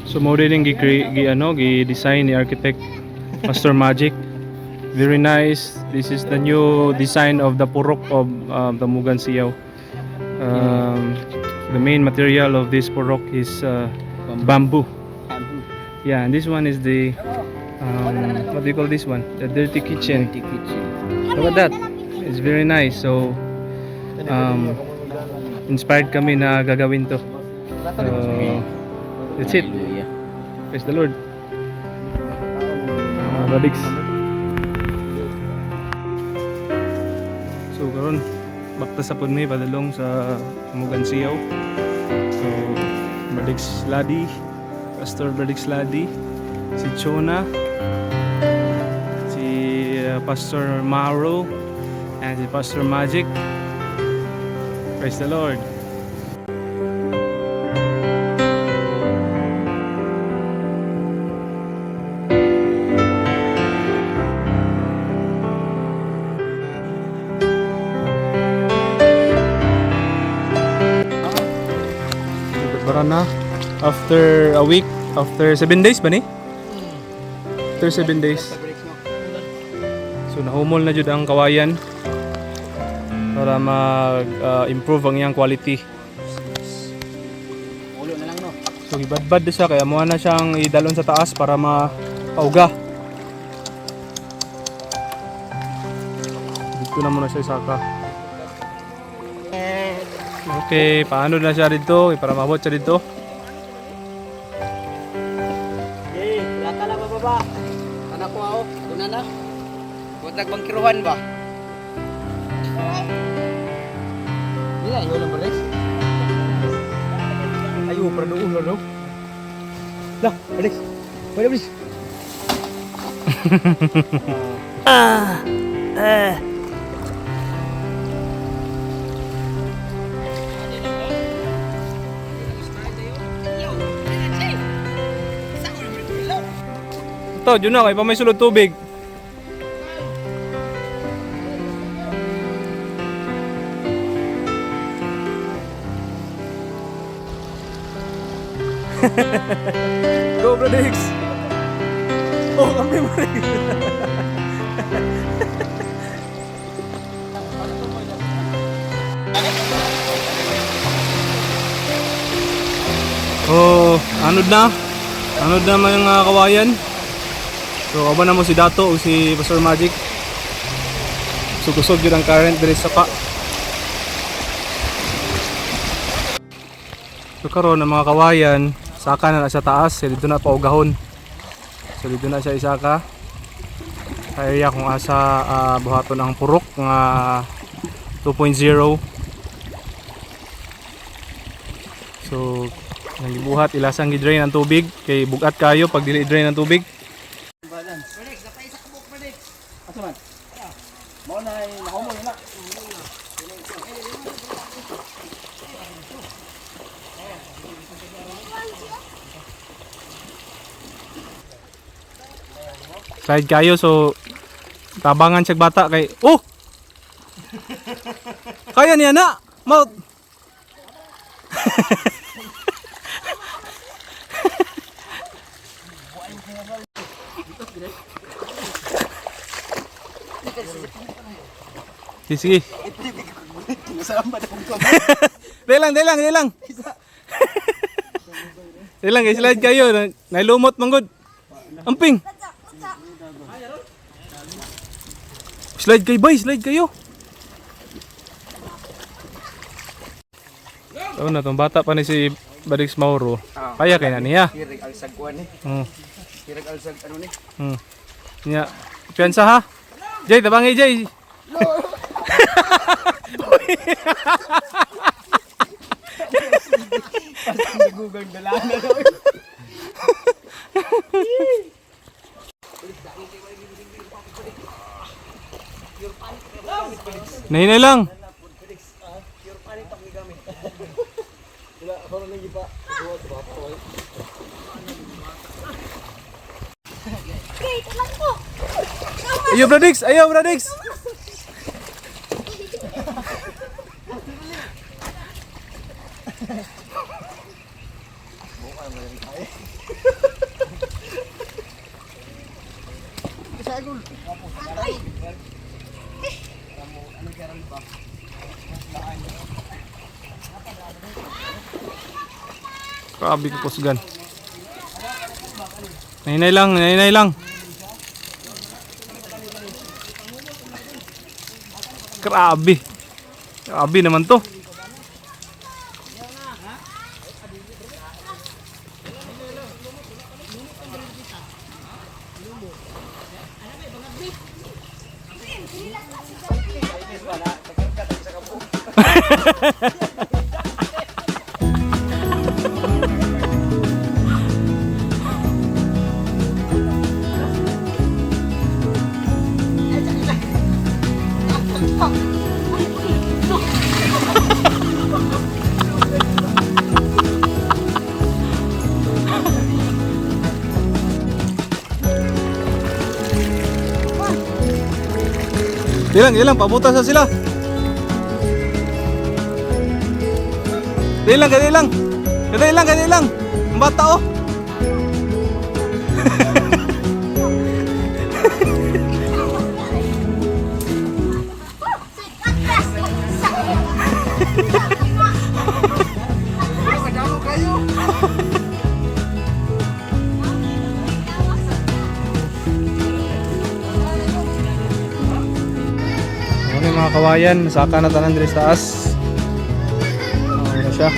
So mo din gi, gi ano gi design ni architect Pastor Magic. Very nice. This is the new design of the purok of the Mugan Siyaw. The main material of this purok is bamboo. Yeah, and this one is the what do you call this one? The dirty kitchen. Dirty kitchen. Look at that. It's very nice. So inspired kami na gagawin to. So that's it. Hallelujah. Praise the Lord. Mga Radix. So karon bakta sa pud mi padulong sa Mugan Siyaw. So Bradix Ladi, Pastor Bradix Ladi, si Chona, si Pastor Mauro, and si Pastor Magic. Praise the Lord. Bara na. After a week, after 7 days ba ni? After 7 days. So nahumol na jud ang kawayan para mag-improve ang iyang quality. Ulo na lang, no. So gibadbad na siya kaya mo na siyang idalon sa taas para mapauga. Dito na muna siya isaka. Okay, paano na siya dito? Eh, para maabot siya dito. Eh, wala ka na bababa. Anak ko ako, una na. Huwag nagbangkiruhan ba? Hindi na, ayaw lang ba, Rex? Ayaw, pero doon lang, no? Lah, Rex. Pwede, please. Ito, dyan na, kay pa may sulod tubig. Go, Bradix! Oh, kami mo rin. Oh, anod na. Anod na mga kawayan. So, kauban na mo si Dato o si Pastor Magic. So, kusog yun ang current diri sa pa. So, karon ang mga kawayan, saka na na sa taas, so, dito na paugahon. So, dito na siya isaka. Sa area kung asa buhaton ang purok nga 2.0. So, nagibuhat ilasang gi-drain ang tubig kay bugat kayo pag dili i-drain ang tubig. Asa man? Mao na ay nahumol na. Slide kayo so tabangan siya bata kay oh kaya niya na mouth. Sige, sige. Dahil lang, dahil lang, dahil lang. Dahil lang, slide kayo. Nailumot manggod. Amping. Slide kayo, boy. Slide kayo. Taon na tong bata pa ni si Badix Mauro. Kaya kay na niya. Kirag alsag kuan ni. Kirag alsag ano ni. Niya. Piyansa ha. Jay, tabangi Jay. Google dalana. Nahinay lang. Ayo Bradix, ayo Bradix. Grabe ka kusgan. Nahinay lang, nahinay lang. Grabe. Grabe naman to. Ilang, ilang, pabutas na sila. Ilang, kaya ilang. Kaya ilang, kaya ilang. Ang bata oh. Ano yung mga kawayan, saka na tanan diri sa taas. Oh, ano siya.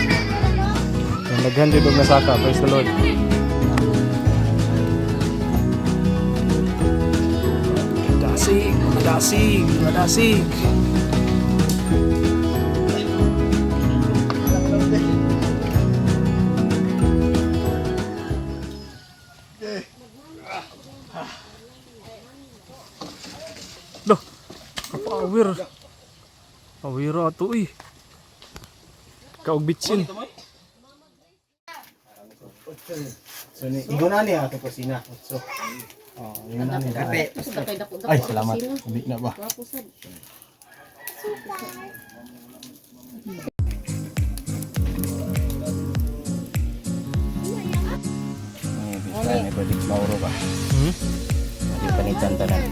Ang daghan jud og nasaka, praise the Lord. Dasig, mga dasig, mga dasig. Loh, kapawir. Pawir ato eh. Kaog bitsin. So ni ingon na niya ato kusina. So. Oh, ingon na niya. Kape. Ay, salamat. Hindi na ba? Ni pwede Mauro ba? Hmm? Hindi panitan tanan.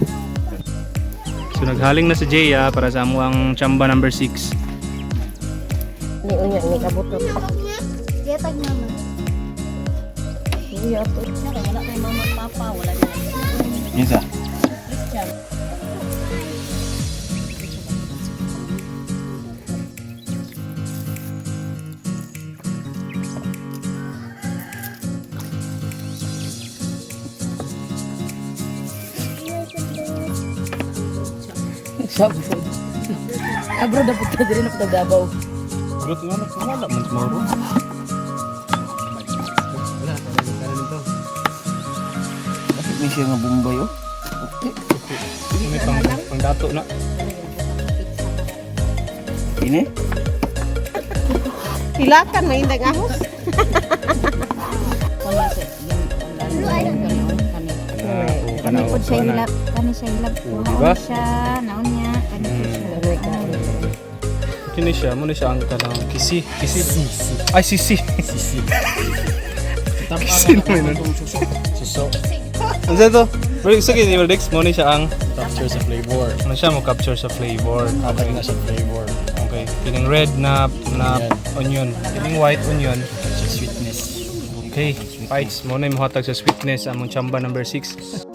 So naghaling na si Jaya para sa amuang chamba number 6. Ni unya ni kabutot. Giyatag mama. Uy ato. Wala kay mama at papa, wala din. Kinsa? Christian. Sabi. Abro dapat ka diri na pud Davao. Grot nga na wala man si Mauro. Wala, tara nito. Bakit may siya nga Bombay oh? May pang pangdato na. Ini? Hilakan may indang ahos. Kani po siya hilap, kani siya hilap. Oh, diba? Kuhaon siya, naon niya, kani po siya. Kini siya, mo ni siya ang kanang kisi, kisi. Ay sisi. Sisi. Kisi naman nun. Suso. Ano sa to? Pero sige, ni Dex, mo ni siya ang Capture sa flavor. ano siya mo capture sa flavor. Hatag na sa flavor. Okay. Kining red na na onion, kining white onion. Sa sweetness. Okay. Fights mo na mohatag sa sweetness among chamba number 6.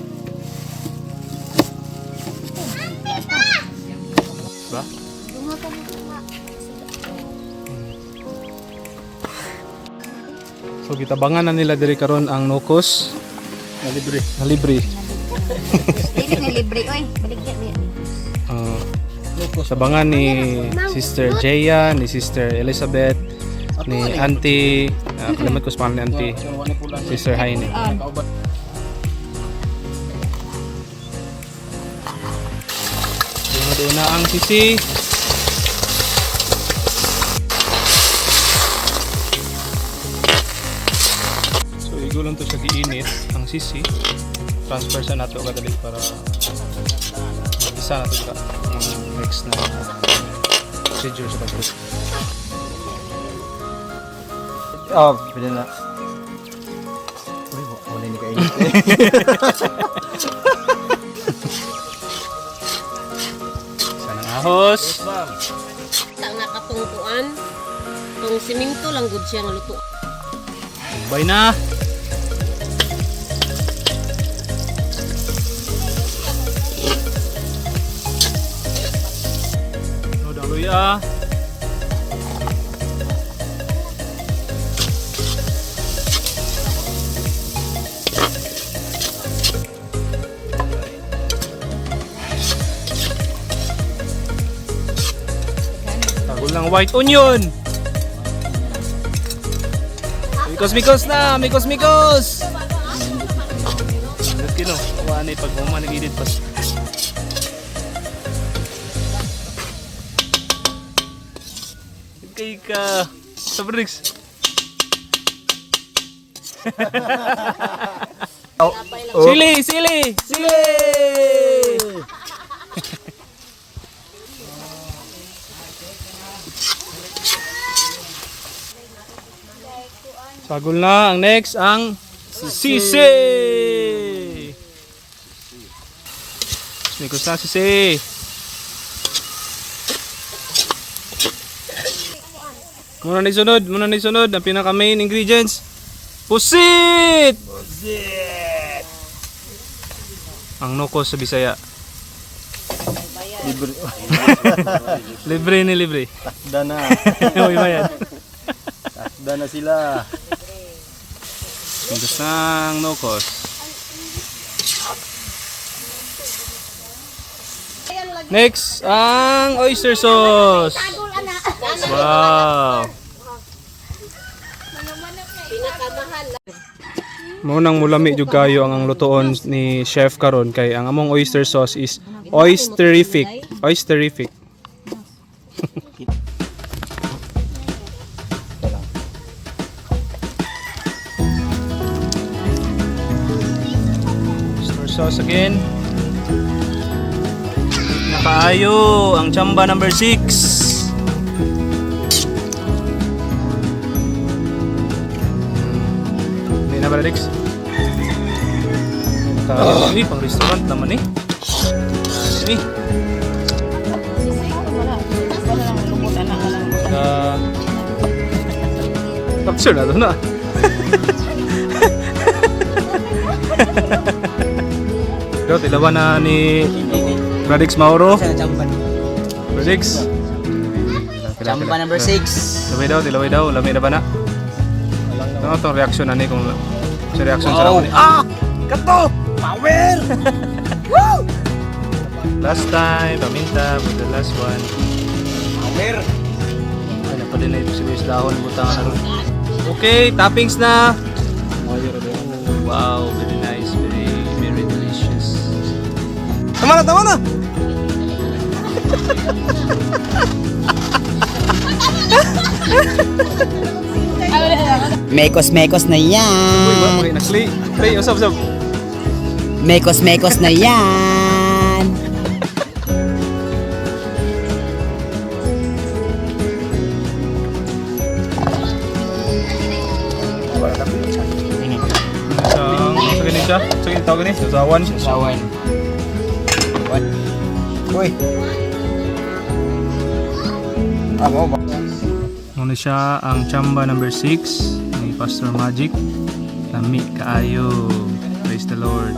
Ba? Dunga ka na tunga. So gitabangan na nila diri karon ang nokos Na libre. na libre. Dili na libre oy, baligya niya. Tabangan ni Sister Jaya, ni Sister Elizabeth, ni Auntie, kalimot ko sa pangalan ni Auntie, Sister Heine. Doon na ang sisi. So igulong to sa giinit ang sisi. Transfer sa nato kadali para isa na to ka ang next na procedure sa pag Oh, pwede na. Sanang ahos. Ang nakatungkuan. Tong siminto lang gud siya nga luto. Bye na. No, daloy ah. Tagol ng white onion. Mikos mikos na, mikos mikos. Indot kino, kuha na pag uma nag-edit pas. Kay ka sa bricks. Sili, sili, sili. Sagol na. Ang next, ang sisi. Mikos na sisi. Muna na isunod, muna na isunod. Ang pinaka main ingredients, pusit! Pusit! Ang noko sa Bisaya. Libre. Libre ni libre. Takda na. Uy, bayad. Takda na sila. Mikos na ang nokos. Next, ang oyster sauce. Wow. Mao nang mulami jud kayo ang lutoon ni chef karon kay ang among oyster sauce is oysterific. Oysterific. Oyster sauce again. Nakaayo ang chamba number 6. Hindi na ba, Rex? Kaya, eh, pang restaurant naman eh. Eh. Ah, capture na to na. Pero tilawan na ni Radix Mauro. Radix. Chamba number 6. Laway daw, tilaway daw, lamay na ba na? Ano itong reaction na ni kung sa reaction sa ni? Ah! Kato! Power! Woo! Last time, paminta, but the last one. Power. Ano pa din na ito si dahon, butang na ron. Okay, toppings na! Oh, wow, very nice, very, very delicious. Tama na, tama na! Mekos mekos na Uy, yan. okay, na-clay. Clay, usap, usap. Mekos mekos na yan. Isang, sa ganun siya? Sa ganun tawag ni? Sasawan. Sawan. Uy. Amo ba? Muna siya ang chamba number 6 ni Pastor Magic. Lami kaayo. Praise the Lord.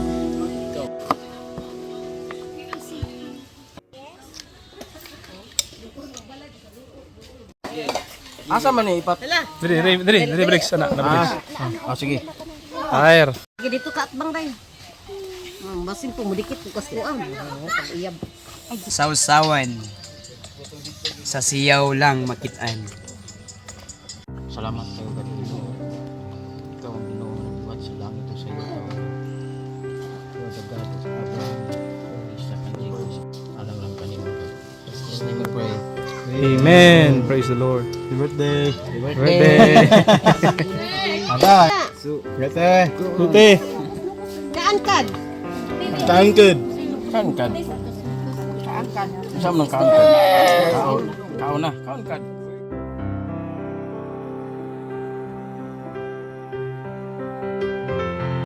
Asa man ni ipat? Diri, diri, diri, diri breaks ana, na breaks. Ah, sige. Air. Sige dito ka atbang day. Basin po mudikit ko kas kuan. Pag-iyab. Sausawan. Sa siyaw lang makitaan. Salamat kayo ganito. Ikaw ang Ginoo ng buhat sa langit o sa iyo. Ikaw the God of Abraham, Isaac, and Jacob. Alam lang kanimo. In Jesus' name we pray. Amen. Praise the Lord. Happy birthday. Birthday. Birthday. Birthday. Kaangkad. Tangkad. Kaangkad. Saan man kaangkad? Kaon. Kaon na. Kaangkad.